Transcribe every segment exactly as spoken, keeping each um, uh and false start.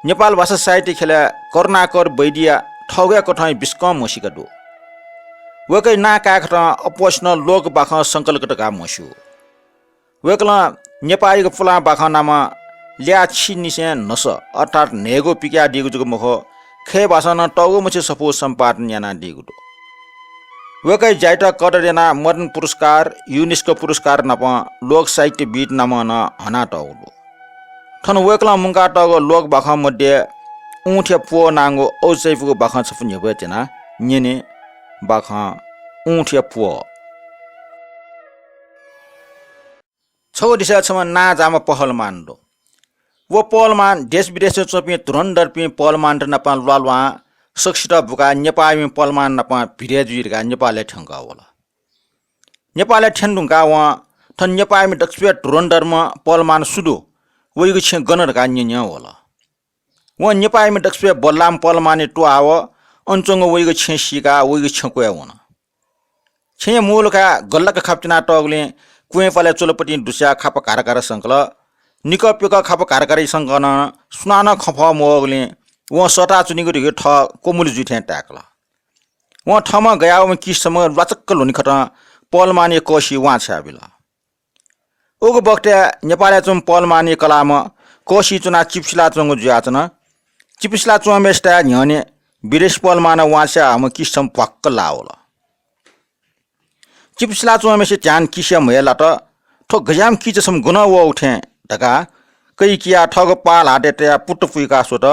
नेपाल भाषा साहित्य ख्यलय् करुणाकर वैद्यया थःगु हे कथं बिस्कं म्हसीका दु। वय्कःया नां काय्कथं अप्वःसिनं लोक बाखं संकलक धकाः म्हस्यू। वय्कलं नेपाःयागु पुलां बाखं नामं ल्याः छिनिसें न्हस अर्थात् न्हय्गू पिकयादीगु जक मखु, खय् भाषां नं तःगु मछि सफू सम्पादन यानादीगु दु। वय्कःया ज्यायात कदर यानाः मदन पुरस्कार, युनेस्को पुरस्कार नाप लोक साहित्यविद् नामं नं हनातःगु दु। थन वय्कलं मुंकातःगु लोक बाखं मध्ये ऊँटया प्वः नांगु औचाइपुगु बाखं छपु न्ह्यब्वये त्यना। न्यने बाखं ऊँटया प्वः। छगू देशय् छम्ह नांजाःम्ह पहलमान दु। व पहलमान देश विदेशय् च्वंपिं धुरन्धरपिं पहलमानत नाप ल्वाल्वां सकसित बुकाः नेपाःमिपिं पहलमान नाप भिडय् जुइ धकाः नेपालय् थ्यंकः वल। नेपालय् थ्यने धुंकाः वं थन नेपाःमि दक्वसिबय् धुरन्धरम्ह पहलमान सु दु, वइगु छेँ गन धकाः न्यने वल। वं नेपाःमि दक्वसिबय् बल्लाःम्ह पहलमानयात त्वाः व अन च्वंगु वइगु छेँ सीकाः वइगु छेँ क्वय् वन। छेँया मूल काय् गल्लाक खापा तिनातःगुलिं क्वँय् पालय् च्वलापतिं दुस्याः खापा घारा घारा संकल। निकः प्यकः खापा घारा घारा संकलं सुनानं खँ फः मवःगुलिं वं सःताच्वनीगु धइगु थः क्वमुली जुइ थें ताय्कल। वं थःम्हं गयावःम्ह किसि छम्ह ल्वाचक्क ल्ह्वनेखतं पहलमानया कःसिइ वां छ्वयाबिल। उगु बखतय् नेपालय् च्वंम्ह पहलमानया कलाःम्ह कःसिइ च्वनाः चिपसिलाच्वंगु जुयाच्वन। चिपसिलाच्वंम्हय्सित न्ह्यःने विदेशी पहलमानं वां छ्वयाहःम्ह किसि छम्ह भ्वाक्क लाः वल। चिपसिलाच्वंम्हय्सित ध्यान किसिया म्हय् लात। थ्व गज्याःम्ह किचा छम्ह गनं वःगु थें धकाः कय्कियाः थःगु पाः ल्हातय् तयाः पुत पुइकाः स्वत।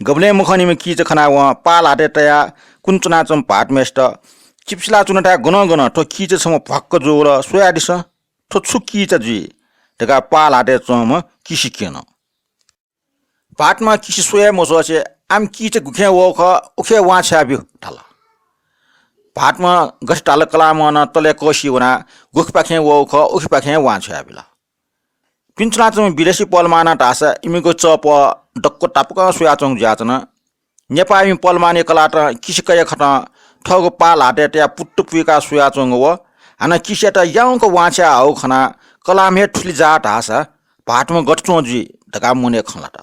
गबलें मखंनिम्ह किचा खनाः वं पाः ल्हातय् तयाः कुने च्वनाच्वंम्ह भाःतम्हय्सित, चिपसिलाच्वन धाये गनं गनं, थ्व किचा छम्ह भ्वाक्क जूगु ला, स्वयादिसँ, थ्व छु किचा जुइ धकाः पाः ल्हातय् च्वंम्ह किसि क्यन। भाःतम्हं किसि स्वये मछ्वसे आम किचा गुखें वःगु खः, उखे वां छ्वयाब्यु धाल। भाःतम्हं गथे धाल कलाःम्हं नं तलय् कःसिइ वनाः गुखेपाखें वःगु खः, उखेपाखें वां छ्वयाबिल। पिने च्वनाच्वंम्ह विदेशी पहलमानं धाःसा इमिगु चःपः दक्व तापाकं स्वयाच्वंगु जुयाच्वन। नेपाःमि पहलमानया कलातं किसि कयाखतं थःगु पाः ल्हातय् तयाः पुत पुइकाः स्वयाच्वंगु व हानं किसियात याउँक वां छ्वयाहःगु खनाः कलाःम्ह हे थुलि जाः धाःसा भाःतम्ह गथे च्वं जुइ धकाः मनय् खँ ल्हात।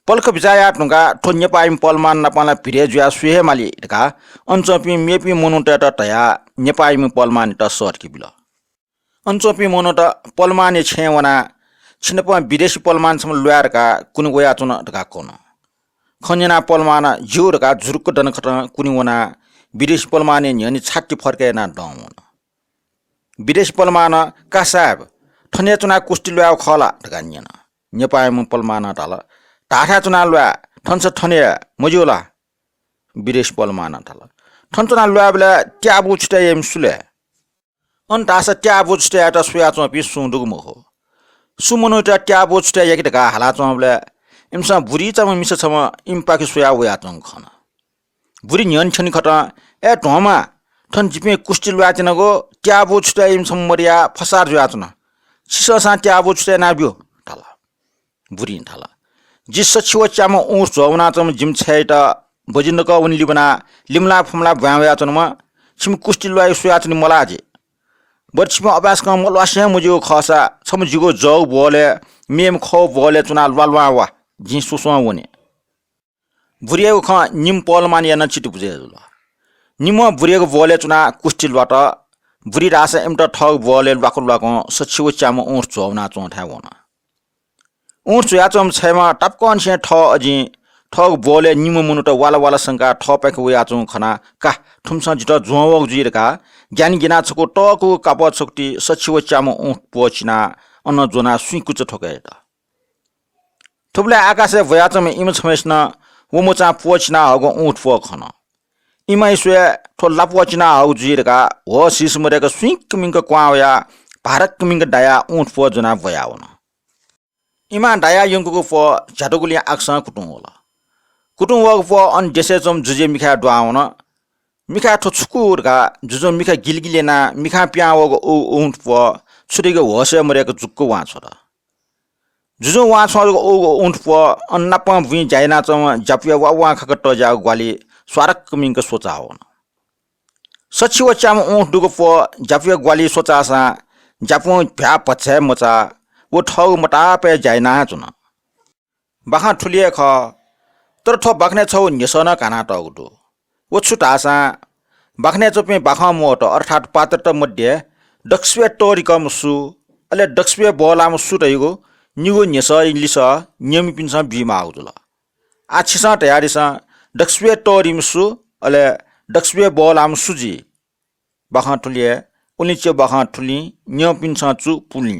पलख बिचाः याये धुंकाः थ्व नेपाःमि पहलमान नाप ला भिडय् जुयाः स्वये हे माली धकाः अन च्वंपिं मेपिं मनूतय्त धयाः नेपाःमि पहलमानयात सःतके बिल। अन च्वंपिं मनूत पहलमानया छेँय् वनाः छिनाप विदेशी पहलमान छम्ह ल्वाये धकाः कुने वयाच्वन धकाः कन। खँ न्यनाः पहलमानं ज्यू धकाः जुरुक्क दनाखतं कुने वनाः विदेशी पहलमानया न्ह्यःने छाति फर्के यानाः दं वन। विदेशी पहलमानं, का साहेब, थन हे च्वनाः कुस्ति ल्वायेगु खः ला धकाः न्यन। नेपाःमि पहलमानं धाल, धाःथाय् च्वनाः ल्वाये, थन स थन हे, मज्यू ला? विदेशी पहलमानं धाल, थन च्वनाः ल्वायेबलय् त्याःबू छुतय् याइम्ह सु ले? अन धाःसा त्याःबू छुतय् यायेत स्वयाच्वंपिं सुं दुगु मखु। सु मनूयात त्याःबू छुतय् याके धकाः हालाच्वंबलय् इमिसं बुरिचाम्ह मिसा छम्ह इमिपाखे स्वयाः वयाच्वंगु खन। बुरि न्ह्यःने थ्यनेखतं, ए ध्वंमा, थन जिपिं कुस्ति ल्वायेत्यनागु, त्याःबू छुतय् याइम्ह छम्ह मदयाः फसाद जुयाच्वन। छिसं सां त्याःबू छुतय् यानाब्यु धाल। बुरिं धाल, जि सछि व च्याम्ह ऊँट झ्वः वनाच्वंम्ह जिमि छय्‌यात बजि नकः वने लिबानाः लिमलाः फुमलाः ब्वाँय् वयाच्वनाम्ह, छिमि कुस्ति ल्वाइगु स्वयाच्वने मलाः जि। बरु छिपिं अपाय्सकं मल्वासे हे मज्यूगु खःसा छम्ह जिगु जःगु ब्वहलय् मेम्ह खःगु ब्वहलय् च्वनाः ल्वाल्वां वा, जिं स्वस्वं वने। बुरियागु खँ निम्ह पहलमानया नं चित्त बुझय् जुल। निम्हं बुरियागु ब्वहलय् च्वनाः कुस्ति ल्वात। बुरि धाःसा इमित थःगु ब्वहलय् ल्वाकु ल्वाकुं सछि व च्याम्ह ऊँट झ्वः वनाच्वंथाय् वन। ऊँट झ्वयाच्वंम्ह छय्‌म्ह तापाकंनिसें थः अजिं थःगु ब्वहलय् निम्ह मनूत वाला वाला संकाः थःपाखे वयाच्वंगु खनाः, का, थुमिसं जितः ज्वं वःगु जुइ धकाः ग्यानाः ग्यनाः छकू तःकूगु कापः छकुति सछि व च्याम्ह ऊँट प्वःछिनाः अनं ज्वनाः सुइँकुचा थ्वके यात। थुबलय् आकाशय् ब्वयाच्वंम्ह इमा छम्हय्‌सिनं व मचां प्वःछिना हःगु ऊँट प्वः खन। इमां स्वये थ्व ला प्वःछिना हःगु जुइ धकाः होश हिस मदय्‌क सुइँक मिंक क्वहां वयाः भारक्क मिंक दायाः ऊँट प्वः ज्वनाः ब्वयावन। इमां दायाः यंकूगु प्वः झ्यातुगुलिं आकाशं कुतुं वल। कुतुं वःगु प्वः अन देशय् च्वंम्ह जुजुया मिखाय् दुहां वन। मिखाय् थ्व छु कू धकाः जुजुं मिखा गिलिगिलि यानाः मिखां पिहां वःगु उ ऊँट प्वः छु धइगु होशय् मदय्‌क जुक्क वां छ्वत। जुजुं वां छ्वंगु उ ऊँट प्वः अन नापं बुँइ ज्या यानाच्वंम्ह ज्यापुया वावां खाका तज्याःगु ग्वालिइ स्वारक्क मिंक स्वचाः वन। सछि व च्याम्ह ऊँट दुगु प्वः ज्यापुया ग्वालिइ स्वचाःसां ज्यापुं भ्याः भचा हे मचाः, व थःगु मतापाय् ज्या याना हे च्वन। बाखं थुलि हे खः। तर थ्व बाखनय् छगू न्ह्यसः नं कानातःगु दु। व छु धाःसां, बाखनय् च्वंपिं बाखं मोहत अर्थात् पात्रत मध्ये दक्वसिबय् तःधिकःम्ह सु, अले दक्वसिबय् बल्लाःम्ह सु धइगु निगू न्ह्यसःया लिसः न्यंपिन्सं बीमाःगु जुल। आः छिसं धयादिसँ, दक्वसिबय् तःधिम्ह सु, अले दक्वसिबय् बल्लाःम्ह सु जुइ? बाखं थुलि हे, उलिं च्वय् बाखं थुलिं, न्यंपिन्सं चु पुलिं।